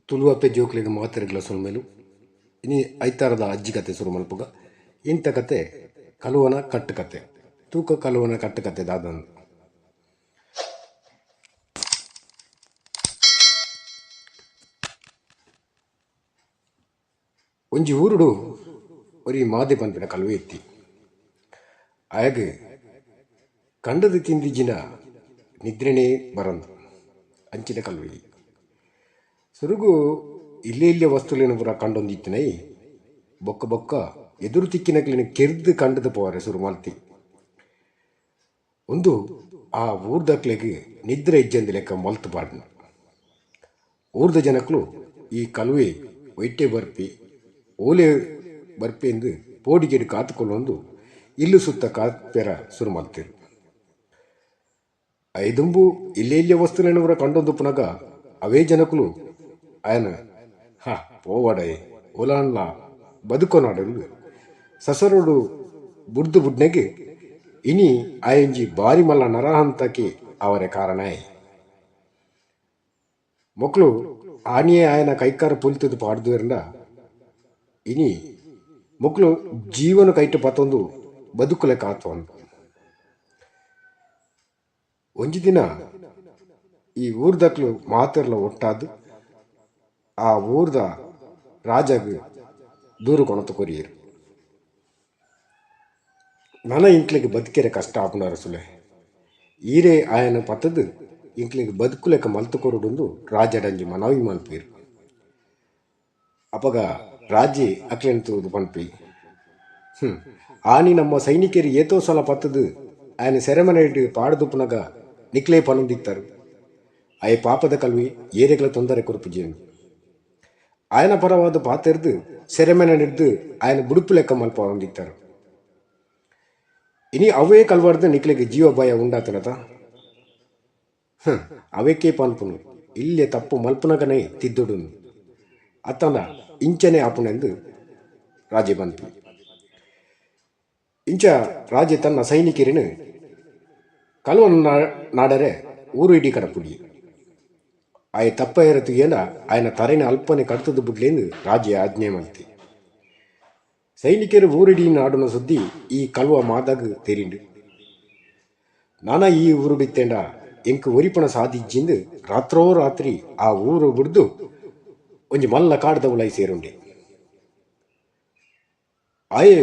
ತುಳುವಪ್ಪೆ ಜೋಕ್ಲೆಗ್ ಮಾತೆರೆಗ್ಲ ಸೊಲ್ಮೆಲು. ಇನಿ ಐತಾರದ ಅಜ್ಜಿ ಕತೆ ಸುರು ಮಲ್ಪುಗ. ಇಂತ ಕತೆ ಕಲುವನ ಕಟ್ಟು ಕತೆ. ತೂಕ ಕಲುವನ ಕಟ್ಟು ಕತೆ ದಾದಂದ್. ಒಂಜಿ ಊರುಡು ಒರಿ ಮಾದೆ ಪನ್ಪಿನ ಕಲುವೆ ಇತ್ತಿ. ಆಯಗ್ ಕಂಡದ ತಿಂದಿಜಿನ ನಿದ್ರೆನೇ ಬರಂದ್ ಅಂಚಿನ ಕಲುವೆ. ಸುರುಗು ಇಲ್ಲೆ ಇಲ್ಲೆ ವಸ್ತುಲೆನ್ ಪೂರ ಕಂಡೊಂದಿತ್ತಿನೈ ಬೊಕ್ಕ ಬೊಕ್ಕ ಎದುರು ತಿಕ್ಕಿನಕ್ಲೆನ್ ಕೆರ್ದ್ ಕಂಡ್ದ್ ಪೋವರೆ ಸುರು ಮಲ್ತಿ. ಉಂದು ಆ ಊರ್ದಕ್ಲೆಗ್ ನಿದ್ರೆ ಇಜ್ಜಂದಿ ಲೆಕ್ಕ ಮಲ್ತ್ ಪಾಡ್ಂಡ್. ಊರ್ದ ಜನಕ್ಲು ಈ ಕಲುವೆ ಒಯ್ಟೆ ಬರ್ಪಿ ಓಲೆ ಬರ್ಪೆಂದ್ ಪೋಡಿಗೆಡ್ ಕಾತ್ ಕುಲ್ಲೊಂದು ಇಲ್ಲ್ ಸುತ್ತ ಕಾತ್ಪೆರ ಸುರು ಮಲ್ತೆರ್. ಐದುಂಬು ಇಲ್ಯ ಇಲ್ಯ ವಸ್ತುಲೆನ್ ಪೂರ ಕಂಡೊಂದುಪ್ಪುನಗ ಅವೇ ಜನಕುಲು ಆಯನ್ ಹಾ ಪೋವಡಯೆ ಓಲಾಂಡ್ಲಾ ಬದುಕೊನಾಡುಂದು ಸಸರೊಡು ಬುಡ್ದು ಬುಡ್ನೆಗ್ ಇನಿ ಆಯೆಂಜಿ ಬಾರಿ ಮಲ್ಲ ನರಹಂತಕೆ ಆವರೆ ಕಾರಣ ಆಯೆ. ಮೊಕ್ಲು ಆನಿಯೇ ಆಯನ ಕೈಕಾರ್ ಪೊಲಿತ್ದ್ ಪಾಡ್ದುವೆರ್ಂಡ ಇನಿ ಮೊಕ್ಲು ಜೀವನ ಕೈಟ್ ಪತೊಂದು ಬದುಕುಲೆಕ ಆತೊಂದು. ಒಂಜಿ ದಿನ ಈ ಊರ್ದಕ್ಲು ಮಾತೆರ್ಲ ಒಟ್ಟಾದ್ ಆ ಊರ್ದ ರಾಜಗ್ ದೂರು ಕೊಣತ್ ಕೊರಿಯೆರ್. ನನ ಎಂಕ್ಲೆಗ್ ಬದ್ಕೆರೆ ಕಷ್ಟ ಆಪುಂಡು ಅರಸುಲೆ. ಈರೇ ಆಯನ್ ಪತ್ತ್ದ್ ಎಂಕ್ಲೆಗ್ ಬದ್ಕುಲೆಕ ಮಲ್ತ್ ಕೊರೊಡುಂದು ರಾಜಡಂಜಿ ಮನವಿ ಮಲ್ಪುವೆರ್. ಅಪಗ ರಾಜೆ ಅಕ್ಲೆನ್ ತೂದು ಪನ್ಪೆ, ಹ್ಮ್ ಆನಿ ನಮ್ಮ ಸೈನಿಕೆರ್ ಏತೋ ಸಲ ಪತ್ತ್ದ್ ಆಯನ್ ಸೆರೆಮನೆಡ್ ಪಾಡ್ದುಪ್ಪುನಗ ನಿಕ್ಲೇ ಪನೊಂದಿತ್ತರ್. ಆಯೆ ಪಾಪದ ಕಲ್ವೆ ಏರೆಗ್ಲ ತೊಂದರೆ ಕೊರ್ಪುಜೆಂದ್. ಆಯನ ಪರವಾದ್ ಪಾತೆರ್ದ್ ಸೆರೆಮನೆಡ್ದ್ ಆಯನ್ ಬುಡುಪುಲೆಕ್ಕ ಮಲ್ಪಾವೊಂದಿತ್ತರ್. ಇನಿ ಅವ್ವೇ ಕಲ್ವರ್ದ್ ನಿಕ್ಲೆಗ್ ಜೀವ ಭಯ ಉಂಡಾತ್ಂಡತ? ಹ್ಮ್ ಅವೆಕೇ ಪನ್ಪುನು ಇಲ್ಯ ತಪ್ಪು ಮಲ್ಪುನಗನೇ ತಿದ್ದೊಡುಂದು. ಅತ್ತಂಡ ಇಂಚನೇ ಆಪುಂಡೆಂದ್ ರಾಜೆ ಪನ್ಪೆ. ಇಂಚ ರಾಜೆ ತನ್ನ ಸೈನಿಕೆರೆನ್ ಕಲ್ವನ್ ನಾಡರೆ ಊರು ಇಡೀ ಕಡಪುಡಿಯೆ. ಆಯೆ ತಪ್ಪಯೆರೆ ತೂಯೆಂಡ ಆಯನ ತರೆನ್ ಅಲ್ಪನೆ ಕಡ್ತ್ದ್ ಬುಡ್ಲೆಂದ್ ರಾಜೆ ಆಜ್ಞೆ ಮಲ್ತೆ. ಸೈನಿಕೆರ್ ಊರಿಡೀ ನಾಡುನ ಸುದ್ದಿ ಈ ಕಲ್ವ ಮಾದಗ್ ತೆರಿಂಡ್. ನನ ಈ ಊರುಡಿತ್ತೆಂಡ ಎಂಕ್ ಒರಿಪುನ ಸಾದಿ ಇಜ್ಜಿಂದ್ ರಾತ್ರೋ ರಾತ್ರಿ ಆ ಊರು ಬುಡ್ದು ಒಂಜಿ ಮಲ್ಲ ಕಾಡ್ದ ಉಲಾಯಿ ಸೇರೊಂಡೆ. ಆಯೆ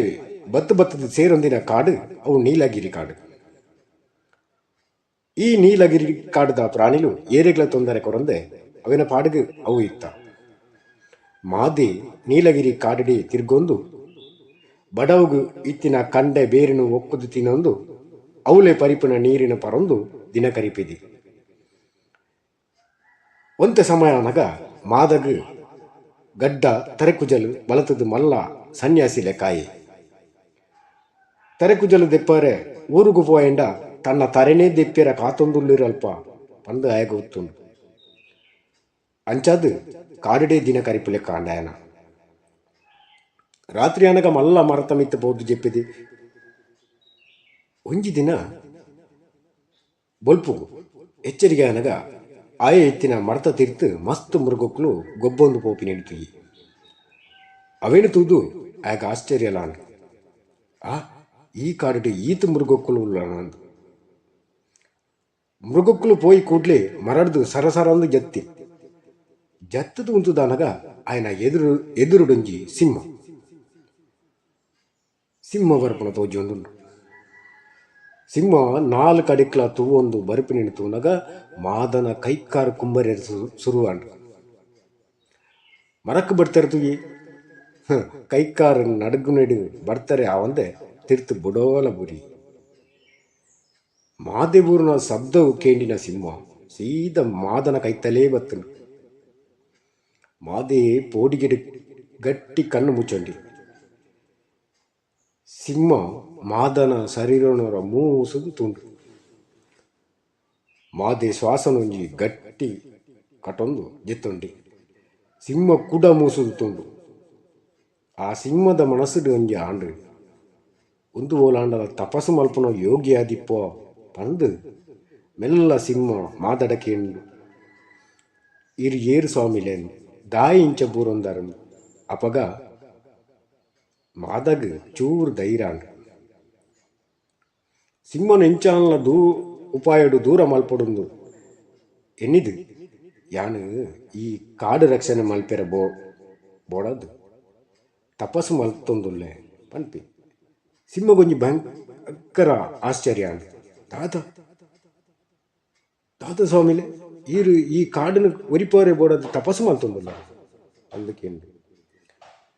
ಬತ್ತ್ ಬತ್ತ್ದ್ ಸೇರೊಂದಿನ ಕಾಡ್ ಅವು ನೀಲಗಿರಿ ಕಾಡ್. ಈ ನೀಲಗಿರಿ ಕಾಡ್ದ ಪ್ರಾಣಿಲು ಏರೆಗ್ಲ ತೊಂದರೆ ಕೊರಂದೆ ಅವೆನ ಪಾಡ್ಗ್ ಅವು ಇತ್ತ. ಮಾದೆ ನೀಲಗಿರಿ ಕಾಡ್ಡೇ ತಿರ್ಗೊಂದು ಬಡವುಗು ಇತ್ತಿನ ಕಂಡೆ ಬೇರಿನ್ ಒಕ್ಕುದು ತಿನೊಂದು ಅವುಲೆ ಪರಿಪುನ ನೀರಿನ್ ಪರೊಂದು ದಿನ ಕರಿಪೆದಿ. ಒಂತೆ ಸಮಯ ಆನಗ ಮಾದಗ್ ಗಡ್ಡ ತರೆಕುಜಲ್ ಬಲತ್ದ್ ಮಲ್ಲ ಸನ್ಯಾಸಿಲೆಕ ಆಯೆ. ತರೆಕುಜಲ್ ದೆಪ್ಪರೆ ಊರುಗು ಪೋಯೆಂಡ ತನ್ನ ತರೆನೇ ದೆಪ್ಪಿಯರ ಕಾತೊಂದುಲ್ಲೆರ್ ಅಲ್ಪ ಪಂದ್ ಆಯಗ್ ಗೊತ್ತುಂಡು. ಅಂಚಾದ್ ಕಾಡ್ಡೇ ದಿನ ಕರಿಪುಲೆಕ್ಕ ಆಂಡ್ ಆಯನ. ರಾತ್ರಿ ಆನಗ ಮಲ್ಲ ಮರತ ಮಿತ್ತ್ ಪೋದು ಜೆಪ್ಪೆದೆ. ಒಂಜಿ ದಿನ ಬೊಲ್ಪುಗು ಎಚ್ಚರಿಗೆ ಆನಗ ಆಯೆ ಇತ್ತಿನ ಮರತ ತಿರ್ತ್ ಮಸ್ತ್ ಮೃಗೊಕ್ಕುಲು ಗೊಬ್ಬೊಂದು ಪೋಪಿನೆನ್ ತೂಯೆ. ಅವೆನ್ ತೂದು ಆಯಗ್ ಆಶ್ಚರ್ಯಲ ಆಂಡ್. ಆ ಈ ಕಾಡ್ಡ್ ಈತ್ ಮೃಗೊಕ್ಕುಲು ಉಲ್ಲನಾಂದ್. ಮೃಗೊಕ್ಕುಲು ಪೋಯಿ ಕೂಡ್ಲೆ ಮರಡ್ದ್ ಸರಸರಂದ್ ಜತ್ತಿ. ಜತ್ತ್ದ್ ಉಂತುದಾನಗ ಆಯನ ಎದುರು ಎದುರುಡೊಂಜಿ ಸಿಂಹ. ಸಿಂಹ ಬರ್ಪುನ ತೋಜೊಂದುಂಡು. ಸಿಂಹ ನಾಲ್ ಕಡೆಕ್ಲಾ ತೂವೊಂದು ಬರ್ಪಿನೆನ್ ತೂನಗ ಮಾದನ ಕೈಕಾರ್ ಕುಂಬರೆರ್ ಸುರುವಾಂಡ್. ಮರಕ್ ಬಡ್ತೆರ್ ತೂಯೆ. ಕೈಕಾರ್ ನಡುಗುನೆಡ್ ಬಡ್ತರೆ ಆವಂದೆ ತಿರ್ತ್ ಬಡೋಲ ಬೂರಿಯೆ. ಮಾದೆ ಬೂರುನ ಸಬ್ದ ಕೇಂಡಿನ ಸಿಂಹ ಸೀದಾ ಮಾದನ ಕೈತಲೇ ಬತ್ತ್ಂಡ್. ಮಾದೆ ಪೋಡಿಗೆಡ್ ಗಟ್ಟಿ ಕಣ್ಣ್ ಮುಚೊಂಡೆ. ಸಿಂಹ ಮಾದನ ಸರೀರೊನೊರ ಮೂಸುದು ತೂಂಡು. ಮಾದೆ ಶ್ವಾಸನೊಂಜಿ ಗಟ್ಟಿ ಕಟೊಂದು ಜೆತ್ತೊಂಡೆ. ಸಿಂಹ ಕುಡ ಮೂಸುದು ತೂಂಡು. ಆ ಸಿಂಹದ ಮನಸ್ಸ್ಡ್ ಒಂಜಿ ಆಂಡ್. ಉಂದು ಓಲಾಂಡಲ ತಪಸ್ಸು ಮಲ್ಪುನ ಯೋಗಿ ಆದಿಪ್ಪುವ ಪಂದ್ ಮೆಲ್ಲ ಸಿಂಹ ಮಾದಡ ಕೇಂಡ್. ಈರ್ ಏರ್ ಸ್ವಾಮಿಲೆಂದ್ ದಾಯಿ ಇಂಚ ಬೂರೊಂದಾರಂದು ಅಪಗ ಮಾದಗ್ ಚೂರು ಧೈರ್ಯಾಂಡ್. ಸಿಂಹನ ಎಂಚಾನ್ಲ ಉಪಾಯಡು ದೂರ ಮಲ್ಪೊಡುಂದು ಎನ್ನಿದು ಯಾನು ಈ ಕಾಡು ರಕ್ಷಣೆ ಮಲ್ಪೆರ ಬೋಡದು ತಪಸ್ಸು ಮಲ್ತೊಂದುಲ್ಲೆ ಪನ್ಪಿ. ಸಿಂಹಗೊಂಜಿ ಭಯಂಕರ ಆಶ್ಚರ್ಯ ಅಂಡ್. ದಾದ ದಾದ ಸ್ವಾಮಿಲೆ ಈರು ಈ ಕಾಡನ್ನು ಒರಿಪೋರೆ ಬೋಡದು ತಪಸ್ಸು ಮಲ್ತೊಂದುಲ್ಲ ಅಂದಕೇಂದು.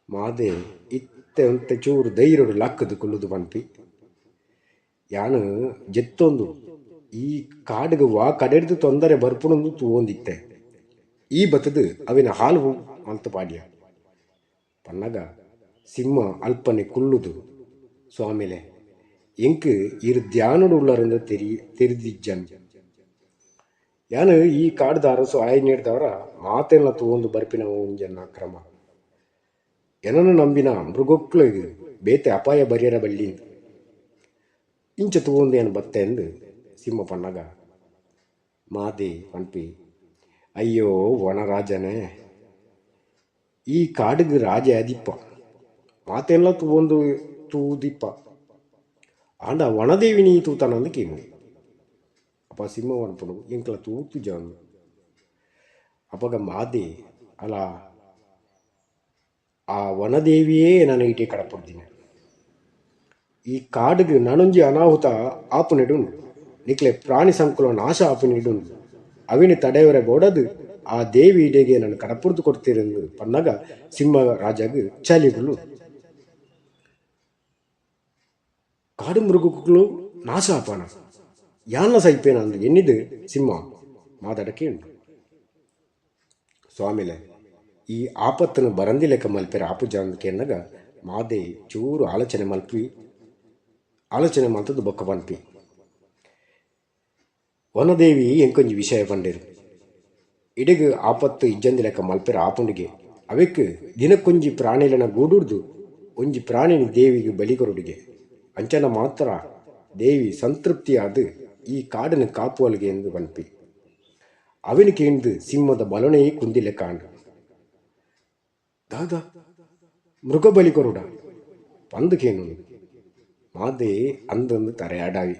ಮಾದೆ ಇತ್ತೆ ಒಂತೆ ಚೂರು ಧೈರ್ಯಡು ಲಕ್ಕದು ಕುಲ್ಲುದು ಪನ್ಪಿ. ಯಾನು ಜೆತ್ತೊಂದು ಈ ಕಾಡಿಗೆ ವಾ ಕಡೆಡ್ದು ತೊಂದರೆ ಬರ್ಪುಣಂದು ತೂವೊಂದಿತ್ತೆ ಈ ಬತ್ತದು ಅವಿನ ಹಾಲು ಮಲ್ತ ಪಾಡ್ಯ ಪನ್ನಗ ಸಿಂಹ ಅಲ್ಪನೆ ಕುಲ್ಲುದು ಸ್ವಾಮಿಲೆ ಎಂಕ್ ಇರು ಧ್ಯಾನಡು ಉಳ್ಳರಂದು ತೆರಿದಿಜ್ಜನ್. ಯಾನು ಈ ಕಾಡ್ದ ಅರಸು ಆಯ್ನೇಡ್ದವರ ಮಾತೆಲ್ಲ ತೂವೊಂದು ಬರ್ಪಿನ ಒಂಜನ್ನ ಕ್ರಮ ಏನನ್ನು ನಂಬಿನ ಮೃಗೊಕ್ಳಿಗೆ ಬೇತೆ ಅಪಾಯ ಬರಿಯರ ಬಳ್ಳಿ ಇಂಚ ತೂವೊಂದು ಏನು ಬತ್ತೆ ಎಂದು ಸಿಂಹ ಪನ್ನಗ ಮಾದೆ ಪನ್ಪಿ, ಅಯ್ಯೋ ವನರಾಜನೇ, ಈ ಕಾಡಿಗೆ ರಾಜ ಅದಿಪ್ಪ ಮಾತೆಲ್ಲ ತೂವೊಂದು ತೂದಿಪ್ಪ ಆಂಡ ವನದೇವಿ ನೀ ತೂತಾನಂದು ಕೇನು. ಅಪ್ಪ ಸಿಂಹ ವನಪಡು ಎಂಕಲ ತೂತು ಜಾನು. ಅಪಗ ಮಾದೆ ಅಲ್ಲ ಆ ವನದೇವಿಯೇ ನಾನು ಇಟೇ ಕಡಪಡ್ತೀನಿ ಈ ಕಾಡಿಗೆ ನಾನೊಂಜಿ ಅನಾಹುತ ಆಪುನೆಡುಂಡು ನಿಕ್ಲೆ ಪ್ರಾಣಿ ಸಂಕುಲ ನಾಶ ಆಪುನೆಡುಂಡು ಅವಿನ ತಡೆಯವರೆ ಬೋಡದು ಆ ದೇವಿ ಇಡೆಗೆ ನಾನು ಕಡಪುರ್ದು ಕೊಡ್ತೀರೆಂದು ಪನ್ನಾಗ ಸಿಂಹ ರಾಜಾಗ ಚಲಿಗಳು ಕಾಡು ಮೃಗಗಳು ನಾಶ ಆಪಣ ಯಾನ ಸೈಪೇನ ಅಂದು ಎನ್ನಿದು ಸಿಂಹ ಮಾತಾಡಕ್ಕೆ ಉಂಟು. ಸ್ವಾಮಿಲೆ ಈ ಆಪತ್ತನ್ನು ಬರಂದಿ ಲೆಕ್ಕ ಮಲ್ಪೆರ ಆಪುಜ ಅಂದಕೆನ್ನಗ ಮಾದೆ ಚೂರು ಆಲೋಚನೆ ಮಲ್ಪಿ ಆಲೋಚನೆ ಮಲ್ತದ್ದು ಬೊಕ್ಕ ಪನ್ಪಿ. ವನದೇವಿ ಎಂಕೊಂಜಿ ವಿಷಯ ಪಂಡೇರು ಇಡಗು ಆಪತ್ತು ಇಜ್ಜಂದಿ ಲೆಕ್ಕ ಮಲ್ಪೆರ ಆಪುಂಡಿಗೆ ಅವೆಕ್ ದಿನಕ್ಕೊಂಜಿ ಪ್ರಾಣಿಲನ ಗೂಡುಡ್ದು ಒಂಜಿ ಪ್ರಾಣಿನ ದೇವಿಗೆ ಬಲಿ ಕೊರುಡಿಗೆ ಅಂಚನ ಮಾತ್ರ ದೇವಿ ಸಂತೃಪ್ತಿಯಾದ ಈ ಕಾಡನ್ನು ಕಾಪುವಲ್ಗೆ ಎಂದು ಪನ್ಪಿ. ಅವನಿಗೆ ಎಂದು ಸಿಂಹದ ಬಲನೆಯೇ ಕುಂದಿಲೆ ಕಾಂಡು. ದಾದಾ ಮೃಗ ಬಲಿ ಕೊರುಡ ಪಂದುಕೇನು ಮಾದೆ ಅಂದೊಂದು ತರೆಯಾಡಾವಿ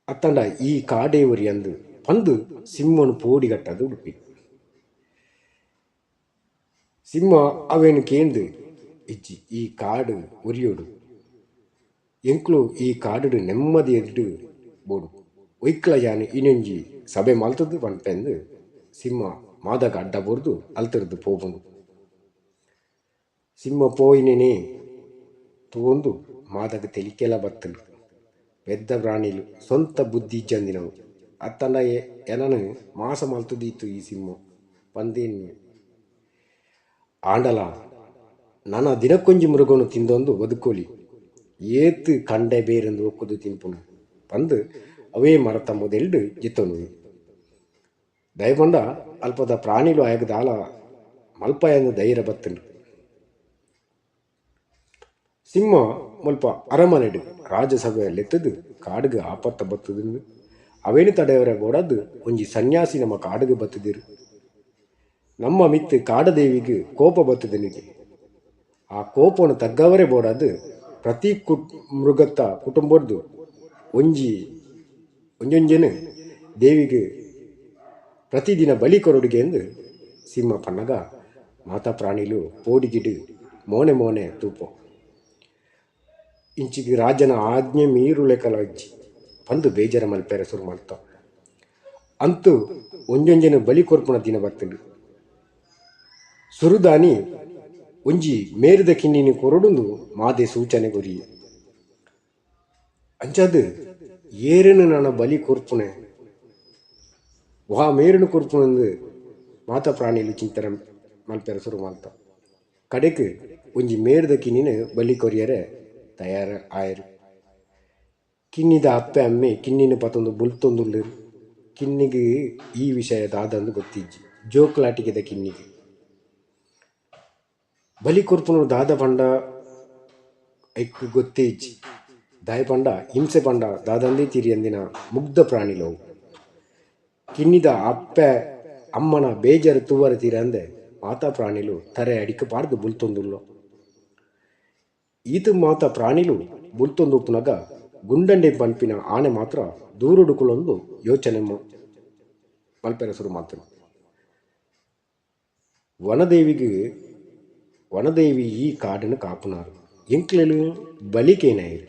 ಅತ್ತಂಡ ಈ ಕಾಡೇವರಿ ಅಂದು ಪಂದು ಸಿಂಹನು ಪೋಡಿಗಟ್ಟದು ಉಡುಪಿ. ಸಿಂಹ ಅವೇನು ಕೇಂದು ಇಜ್ಜಿ ಈ ಕಾಡು ಒರಿಯೋಡು ಎಂಕ್ಲು ಈ ಕಾಡು ನೆಮ್ಮದಿ ಎದ್ದು ಬೋಡು ಒಯ್ಕಲ ಯಾನು ಇನ್ನೊಂಜಿ ಸಭೆ ಮಲ್ತದ್ದು ಪನ್ಪೆಂದು ಸಿಂಹ ಮಾದಗ ಅಡ್ಡ ಬೋರ್ದು ಅಲ್ತರದು ಪೋಪುಂಡು. ಸಿಂಹ ಪೋಯಿನೇ ತೂವೊಂದು ಮಾದಗ ತೆಲಿಕೆಲ ಬತ್ತಲು ಪೆದ್ದ ಪ್ರಾಣಿಲು ಸ್ವಂತ ಬುದ್ಧಿ ಇಜ್ಜಂದಿನವು ಅತ್ತಂಡ ಎನನು ಮಾಸ ಮಲ್ತದೀತು ಈ ಸಿಂಹ ಪಂದೇನು ಆಂಡಲ ನನ್ನ ದಿನಕ್ಕೊಂಜಿ ಮೃಗನು ತಿಂದೊಂದು ಬದುಕೋಲಿ ಏತು ಕಂಡೆ ಬೇರೆಂದು ಒಕ್ಕುದು ತಿನ್ಪುನು ಪಂದು ಅವೇ ಮರತ ಮೊದೆಲ್ಡು ಜಿತ್ತನು ದಯಪಂಡ ಅಲ್ಪದ ಪ್ರಾಣಿಲು ಆಯಗದಾಲ ಮಲ್ಪಾಯಂದು ಧೈರ್ಯ ಬತ್ತನು. ಸಿಂಹ ಮುಲ್ಪ ಅರಮನೆಡು ರಾಜಸಭೆಯಲ್ಲೆತ್ತದು ಕಾಡುಗೆ ಆಪತ್ತ ಬತ್ತದು ಅವೇನು ತಡೆಯವರ ಬೋಡದು ಒಂಜಿ ಸನ್ಯಾಸಿ ನಮ್ಮ ಕಾಡುಗೆ ಬತ್ತದಿರು ನಮ್ಮ ಮಿತ್ತು ಕಾಡದೇವಿಗೆ ಕೋಪ ಬತ್ತದನಿಗೆ ಆ ಕೋಪವನ್ನು ತಗ್ಗವರೇ ಬೋಡದು ಪ್ರತಿ ಮೃಗತ್ತ ಕುಟುಂಬದ್ದು ಒಂಜಿ ಒಂಜೊಂಜನು ದೇವಿಗೆ ಪ್ರತಿದಿನ ಬಲಿ ಕೊರೊಡುಗೆ ಎಂದು ಸಿಂಹ ಪನ್ನಗ ಮಾತಾ ಪ್ರಾಣಿಲು ಪೋಡಿಗಿಡು ಮೋನೆ ಮೋನೆ ತೂಪೋ ಇಂಚಿಗೆ ರಾಜನ ಆಜ್ಞೆ ಮೀರು ಲೆಕ್ಕಲಜ್ಜಿ ಪಂದು ಬೇಜಾರ ಮಲ್ಪೆರೆ ಶುರು ಮಾಡ್ತ ಅಂತೂ ಒಂಜೊಂಜನ ಬಲಿ ಕೊರ್ಪುಣ ದಿನ ಬರ್ತಂಡು. ಸುರುದಾನಿ ಒಂಜಿ ಮೇರಿದ ಕಿನ್ನಿನಿ ಕೊರಡುಂದು ಮಾದೆ ಸೂಚನೆ ಕೊರಿ ಅಂಚಾದು ಏರನು ನನ್ನ ಬಲಿ ಕೊರ್ಪುಣೆ ವಾ ಮೇರನು ಕೊರ್ಪುಣಂದು ಮಾತಾ ಪ್ರಾಣಿಲು ಚಿಂತನೆ ಮಲ್ಪೆರೆ ಶುರು ಮಾಡ್ತ ಕಡೆಕ್ ಒಂಜಿ ಮೇರಿದ ಕಿನ್ನಿನ ಬಲಿ ಕೊರಿಯರೆ ತಯಾರ ಆಯರು. ಕಿನ್ನಿದ ಅಪ್ಪೆ ಅಮ್ಮೆ ಕಿನ್ನಿನ ಪತೊಂದು ಬುಲ್ತೊಂದುಳ್ಳರು ಕಿನ್ನಿಗೆ ಈ ವಿಷಯ ದಾದಂದು ಗೊತ್ತಿಜ್ಜಿ ಜೋಕ್ಲಾಟಿಗೆದ ಕಿನ್ನಿಗೆ ಬಲಿ ಕೊರ್ಪುನು ದಾದ ಪಂಡ ಐಕ್ ಗೊತ್ತೇ ಇಜ್ಜಿ ದಾಯ ಪಂಡ ಹಿಂಸೆ ಪಂಡ ದಾದಂದೇ ತಿರಿಯಂದಿನ ಮುಗ್ಧ ಪ್ರಾಣಿಲವು. ಕಿನ್ನಿದ ಅಪ್ಪೆ ಅಮ್ಮನ ಬೇಜಾರ್ ತೂವರೆ ತೀರಂದೆ ಮಾತಾ ಪ್ರಾಣಿಲು ತರೆ ಅಡಿಕ್ ಪಾಡ್ದ್ ಬುಲ್ತೊಂದುಲ್ಲೊ. ಈತ್ ಮಾತ ಪ್ರಾಣಿಲು ಬುಲ್ತೊಂದು ಉಪ್ಪುನಗ ಗುಂಡಂಡೆ ಪನ್ಪಿನ ಆನೆ ಮಾತ್ರ ದೂರೊಡು ಕುಲೊಂದು ಯೋಚನೆ ಮಲ್ಪೆರೆ ಸುರು ಮಲ್ತ್ಂಡ್. ವನದೇವಿಗ್ ವನದೇವಿ ಈ ಕಾಡ್ನ್ ಕಾಪುನಾರ್. ಎಂಕ್ಲೆನ್ ಬಲಿ ಕೇನಯೆರ್.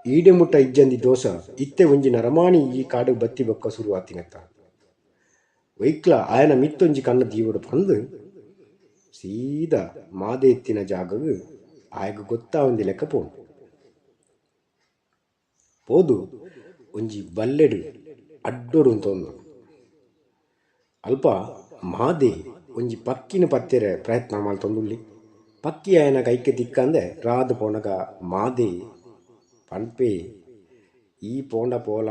ಈಡೆ ಮುಟ್ಟ ಇಜ್ಜಂದಿ ದೋಷ ಇತ್ತೆ ಒಂಜಿ ನರಮಾನಿ ಈ ಕಾಡ್ಗ್ ಬತ್ತಿ ಬೊಕ್ಕ ಸುರು ಆತಿನತ್ತ. ಒಯಿಕ್ಲಾ ಆಯನ ಮಿತ್ತೊಂಜಿ ಕಣ್ಣ್ ದೀವೊಡು ಪಂದ್ ಸೀದಾ ಮಾದೆ ಇತ್ತಿನ ಜಾಗಗ್ ಆಯಗ್ ಗೊತ್ತಾವಂದಿಲೆಕ್ಕ ಪೋಂಡು. ಪೋದು ಒಂಜಿ ಬಲ್ಲೆಡ್ ಅಡ್ಡೊಡು ಉಂತೊಂದುಂಡು. ಅಲ್ಪ ಮಾದೆ ಒಂಜಿ ಪಕ್ಕಿನ್ ಪತ್ತೆರೆ ಪ್ರಯತ್ನ ಮಲ್ತೊಂದುಲ್ಲೆ. ಪಕ್ಕಿ ಆಯನ ಕೈಕ್ ತಿಕ್ಕಂದೆ ರಾದ್ ಪೋನಗ ಮಾದೆ ಪನ್ಪೆ ಈ ಪೋಂಡ ಪೋಲ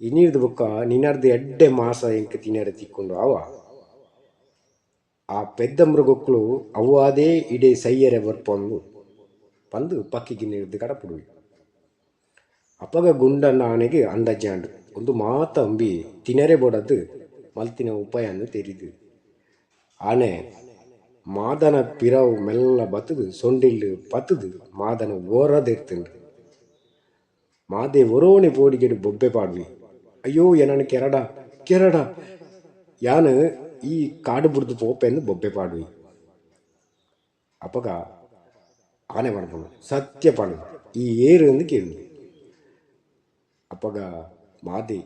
ಇನಿರ್ದ್ ಬೊಕ್ಕ ನಿನರ್ದ್ ಎಡ್ಡೆ ಮಾಸ ಎಂಕ್ ತಿನೆರೆ ತಿಕ್ಕುಂಡು ಆವ? ಆ ಪೆದ್ದ ಮೃಗೊಕ್ಕುಲು ಅವ್ವಾದೇ ಇಡೆ ಸೈಯೆರೆ ಬರ್ಪೊಂದು ಪಂದ್ ಪಕ್ಕಿಗ್ ನೆರ್ದ್ ಕಡಪುಡುವೆ. ಅಪಗ ಗುಂಡಣ್ಣ ಆನೆಗ್ ಅಂದಾಜಿ ಆಂಡ್. ಉಂದು ಮಾತ ಅಂಬಿ ತಿನೆರೆ ಬೋಡಾದ್ ಮಲ್ತಿನ ಉಪಾಯಂದ್ ತೆರಿದ್ ಆನೆ ಮಾದನ ಪಿರವು ಮೆಲ್ಲ ಬತ್ತ್ದ್ ಸೊಂಡಿಲ್ಡ್ ಪತ್ತ್ದ್ ಮಾದನ್ ಒರ ದೆರ್ತ್ಂಡ್. ಮಾದೆ ಒರೋನೆ ಪೋಡಿಗೆಡ್ ಬೊಬ್ಬೆ ಪಾಡುವೆ ಅಯ್ಯೋ ಎನನ್ ಕೆರಡ ಕೆರಡ ಯಾನ್ ಈ ಕಾಡ್ ಬುಡ್ದು ಪೋಪೆಂದ್ ಬೊಬ್ಬೆ ಪಾಡುವೆ. ಅಪಗ ಆನೆ ಪನ್ಪುಂಡು ಸತ್ಯ ಪನ್ ಈ ಏರ್ ಇಂದ್ ಕೇನುಂಡು. ಅಪಗ ಮಾದೆ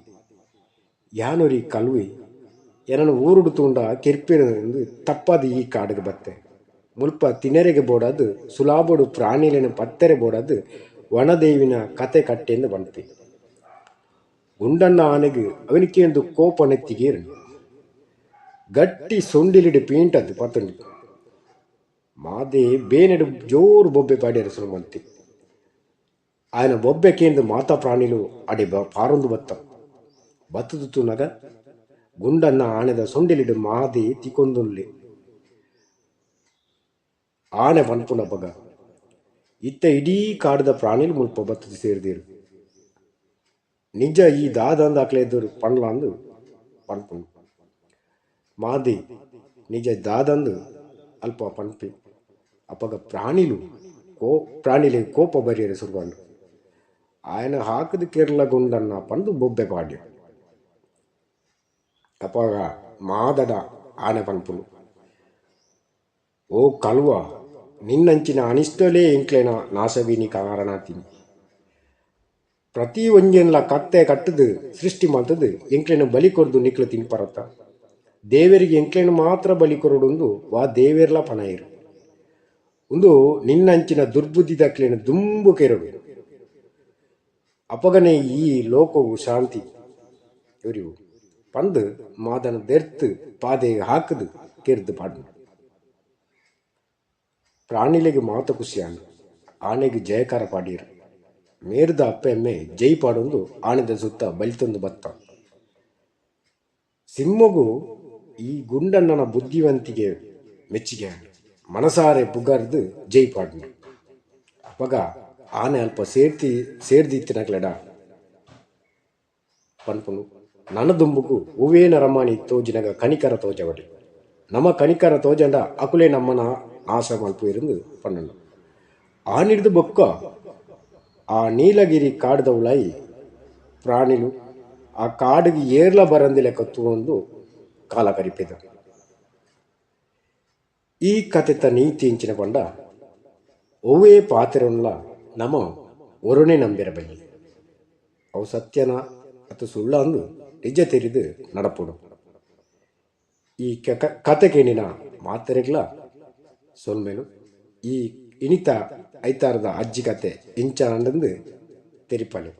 ಯಾನೊರಿ ಕಲ್ವೆ ಎನನ್ ಊರುಡು ತೂಂಡ ಕೆರ್ಪೆರ್ ಇಂದ್ ತಪ್ಪಾದ್ ಈ ಕಾಡ್ಗ್ ಬತ್ತೆ. ಮುಲ್ಪ ತಿನೆರೆಗ್ ಬೋಡಾದ್ ಸುಲಾಬೊಡು ಪ್ರಾಣಿಲೆನ್ ಪತ್ತೆರೆ ಬೋಡಾದ್ ವನದೇವಿನ ಕತೆ ಕಟ್ಟೆಂದ್ ಪನ್ಪೆ. ಗುಂಡಣ್ಣ ಆನೆಗ್ ಅವೆನ್ ಕೇಂದ್ ಕೋಪ ನೆತ್ತಿಗೇರ್ಂಡ್. ಗಟ್ಟಿ ಸೊಂಡಿಲಿಡ್ ಪೀಂಟದ್ ಪತ್ತ್ಂಡ್. ಮಾದೆ ಬೇನೆಡ್ ಜೋರು ಬೊಬ್ಬೆ ಪಾಡ್ಯೆರೆ ಸುರು ಮಲ್ತೆ. ಆಯನ ಬೊಬ್ಬೆ ಕೇಂದ್ ಮಾತಾ ಪ್ರಾಣಿಲು ಅಡೆ ಪಾರೊಂದು ಬತ್ತ. ಬತ್ತ್ದ್ ತೂನಗ ಗುಂಡಣ್ಣ ಆನೆದ ಸೊಂಡಿಲಿಡ್ ಮಾದೆ ತಿಕೊಂದುಲ್ಲೆ. ಆನೆ ಪನ್ಪುಂಡಪಗ ಇತ್ತೆ ಇಡೀ ಕಾಡ್ದ ಪ್ರಾಣಿಲು ಮುಲ್ಪ ಬತ್ತ್ದ್ ಸೇರ್ದೆರ್. ನಿಜ ಈ ದಾದಂದ್ ಅಕ್ಲೆ ಎದುರು ಪನ್ಲಾಂದ್ ಪನ್ಪುಂಡು. ಮಾದೆ ನಿಜ ದಾದಂದ್ ಅಲ್ಪ ಪನ್ಪೆ. ಅಪಗ ಪ್ರಾಣಿಲು ಪ್ರಾಣಿಲೆಗ್ ಕೋಪ ಬರ್ಯೆರೆ ಸುರುವಾಂಡ್. ಆಯನ್ ಹಾಕ್ದ್ ಕೆರ್ಲ ಗುಂಡಣ್ಣ ಪಂದ್ ಬೊಬ್ಬೆ ಪಾಡ್ಯೆ. ಅಪಗ ಮಾದಡ ಆನೆ ಪನ್ಪುಂಡು. ಓ ಕಲ್ವ ನಿನ್ನಂಚಿನ ಅನಿಷ್ಟೊಲೇ ಎಂಕ್ಲೆನ ನಾಶೊಗು ಇನಿ ಕಾರಣ ಆತಿನಿ. ಪ್ರತಿ ಒಂಜೆನ್ಲ ಕತ್ತೆ ಕಟ್ಟ್ದ್ ಸೃಷ್ಟಿ ಮಲ್ತ್ದ್ ಎಂಕ್ಲೆನ್ ಬಲಿ ಕೊರ್ದು ನಿಕ್ಲು ತಿನ್ಪರತ್ತ. ದೇವೆರೆಗ್ ಎಂಕ್ಲೆನ್ ಮಾತ್ರ ಬಲಿ ಕೊರೊಡುಂದು ವಾ ದೇವೆರ್ಲಾ ಪನಯೆರ್. ಉಂದು ನಿನ್ನಂಚಿನ ದುರ್ಬುದ್ಧಿದಕ್ಲೆನ್ ದುಂಬು ಕೆರೊಡು. ಅಪಗನೇ ಈ ಲೋಕೊಗು ಶಾಂತಿ ಒರಿವು ಪಂದ್ ಮಾದನ್ ದೆರ್ತ್ ಪಾದೆಗ್ ಹಾಕ್ದ್ ಕೆರ್ದ್ ಪಾಡ್ಂಡ್. ಪ್ರಾಣಿಲೆಗ್ ಮಾತ ಕುಸಿ ಆಂಡ್. ಆನೆಗ್ ಜಯಕಾರ ಪಾಡ್ಯೆರ್. ಮೇರ್ದ ಅಪ್ಪೆ ಅಮ್ಮೆ ಜೈ ಪಾಡೊಂದು ಆನೆದ ಸುತ್ತ ಬಲಿತೊಂದು ಬತ್ತ. ಸಿಮ್ಮೊಗು ಈ ಗುಂಡಣ್ಣನ ಬುದ್ಧಿವಂತಿಗೆ ಮೆಚ್ಚಿಗೆ ಆಂಡ್. ಮನಸಾರೆ ಪುಗರ್ದ್ ಜೈ ಪಾಡ್ಂಡ್. ಅಪಗ ಆನೆ ಅಲ್ಪ ಸೇರ್ತಿ ಸೇರ್ದಿತ್ತಿನಕ್ಲೆಡ ಪನ್ಪುಂಡು ನನ ದುಂಬುಗು ಒವ್ವೇ ನರಮಾನಿ ತೋಜಿನಗ ಕನಿಕರ ತೋಜವೊಲಿ. ನಮ ಕನಿಕರ ತೋಜಂಡ ಅಕುಲೇ ನಮ್ಮನ ನಾಶ ಮಲ್ಪುವೆರ್ಂದ್ ಪಂಡ್ಂಡ್. ಆನಿಡ್ದ್ ಬೊಕ್ಕ ಆ ನೀಲಗಿರಿ ಕಾಡ್ದ ಉಲಾಯಿ ಪ್ರಾಣಿಲು ಆ ಕಾಡ್ಗ್ ಏರ್ಲ ಬರಂದಿಲೆಕ್ಕ ತೂವೊಂದು ಕಾಲ ಕರಿಪೆದ. ಈ ಕತೆತ ನೀತಿ ಎಂಚಿನ ಪಂಡ ಒವ್ವೇ ಪಾತೆರೊನ್ಲ ನಮ ಒರೊನೆ ನಂಬೆರೆ ಬಲ್ಲಿ. ಅವು ಸತ್ಯನಾ ಅತ್ತ್ ಸುಳ್ಳಾಂದ್ ನಿಜ ತೆರಿದ್ ನಡಪೊಡು. ಈ ಕತೆ ಕೇಂಡಿನ ಮಾತೆರೆಗ್ಲಾ ಸೊಲ್ಮೆಲು. ಈ ಇನಿತ ಐತಾರದ ಅಜ್ಜಿ ಕತೆ ಎಂಚ ಆಂಡ್ಂದ್ ತೆರಿಪಾಲೆ.